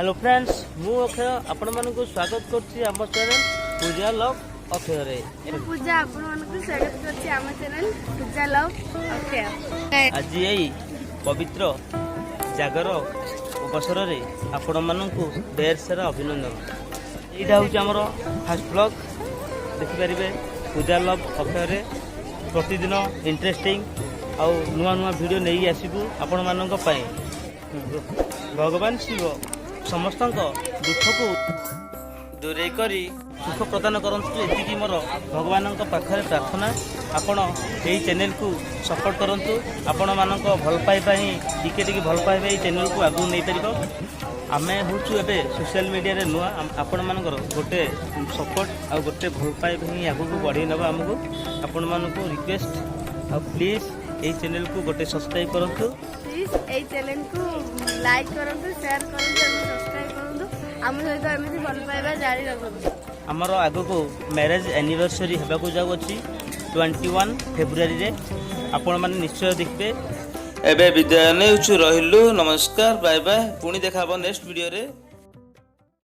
Hello friends, ମୁଁ ଅକ୍ଷୟ ଆପଣମାନଙ୍କୁ ସ୍ୱାଗତ କରୁଛି ଆମ ଚ୍ୟାନେଲ୍ ପୂଜା ଲଭ୍ ଅକ୍ଷୟରେ। ପୂଜା ଆପଣମାନଙ୍କୁ ସ୍ୱାଗତ କରୁଛି ଆମ ଚ୍ୟାନେଲ ପୂଜା ଲଭ୍ ଅକ୍ଷୟ। ଆଜି ଏଇ ପବିତ୍ର ଜାଗର ଅବସରରେ ଆପଣମାନଙ୍କୁ ଢେର ସାରା ଅଭିନନ୍ଦନ। ଏଇଟା ହେଉଛି ଆମର ଫାଷ୍ଟ ବ୍ଲଗ୍। ଦେଖିପାରିବେ, ପୂଜା ଲଭ୍ ଅକ୍ଷୟରେ ପ୍ରତିଦିନ ଇଣ୍ଟରେଷ୍ଟିଂ ଆଉ ନୂଆ ନୂଆ ଭିଡ଼ିଓ ନେଇ ଆସିବୁ ଆପଣମାନଙ୍କ ପାଇଁ। ଭଗବାନ ଶିବ ସମସ୍ତଙ୍କ ଦୁଃଖକୁ ଦୂରେଇ କରି ସୁଖ ପ୍ରଦାନ କରନ୍ତୁ, ଏତିକି ମୋର ଭଗବାନଙ୍କ ପାଖରେ ପ୍ରାର୍ଥନା। ଆପଣ ଏହି ଚ୍ୟାନେଲକୁ ସପୋର୍ଟ କରନ୍ତୁ। ଆପଣମାନଙ୍କ ଭଲ ପାଇବା ହିଁ, ଟିକେ ଟିକେ ଭଲ ପାଇବା ଏହି ଚ୍ୟାନେଲକୁ ଆଗକୁ ନେଇପାରିବ। ଆମେ ହେଉଛୁ ଏବେ ସୋସିଆଲ ମିଡ଼ିଆରେ ନୂଆ। ଆପଣମାନଙ୍କର ଗୋଟେ ସପୋର୍ଟ ଆଉ ଗୋଟେ ଭଲ ପାଇବା ହିଁ ଆଗକୁ ବଢ଼େଇ ନେବ ଆମକୁ। ଆପଣମାନଙ୍କୁ ରିକ୍ୱେଷ୍ଟ ଆଉ ପ୍ଲିଜ୍ ଏହି ଚ୍ୟାନେଲକୁ ଗୋଟେ ସବସ୍କ୍ରାଇବ୍ କରନ୍ତୁ। ପ୍ଲିଜ୍ ଏଇ ଚ୍ୟାନେଲକୁ ଲାଇକ୍ କରନ୍ତୁ, ସେୟାର କରନ୍ତୁ ଏବଂ ସବସ୍କ୍ରାଇବ୍ କରନ୍ତୁ। ଆମ ସହିତ ଏମିତି ଭଲ ପାଇବା ଜାରି ରଖନ୍ତୁ। ଆମର ଆଗକୁ ମ୍ୟାରେଜ୍ ଆନିଭର୍ସରୀ ହେବାକୁ ଯାଉଅଛି 21 ଫେବୃଆରୀରେ। ଆପଣମାନେ ନିଶ୍ଚୟ ଦେଖିବେ। ଏବେ ବିଦାୟ ନେଉଛୁ, ରହିଲୁ, ନମସ୍କାର, ବାଏ ବାଏ। ପୁଣି ଦେଖା ହେବ ନେକ୍ସଟ ଭିଡ଼ିଓରେ।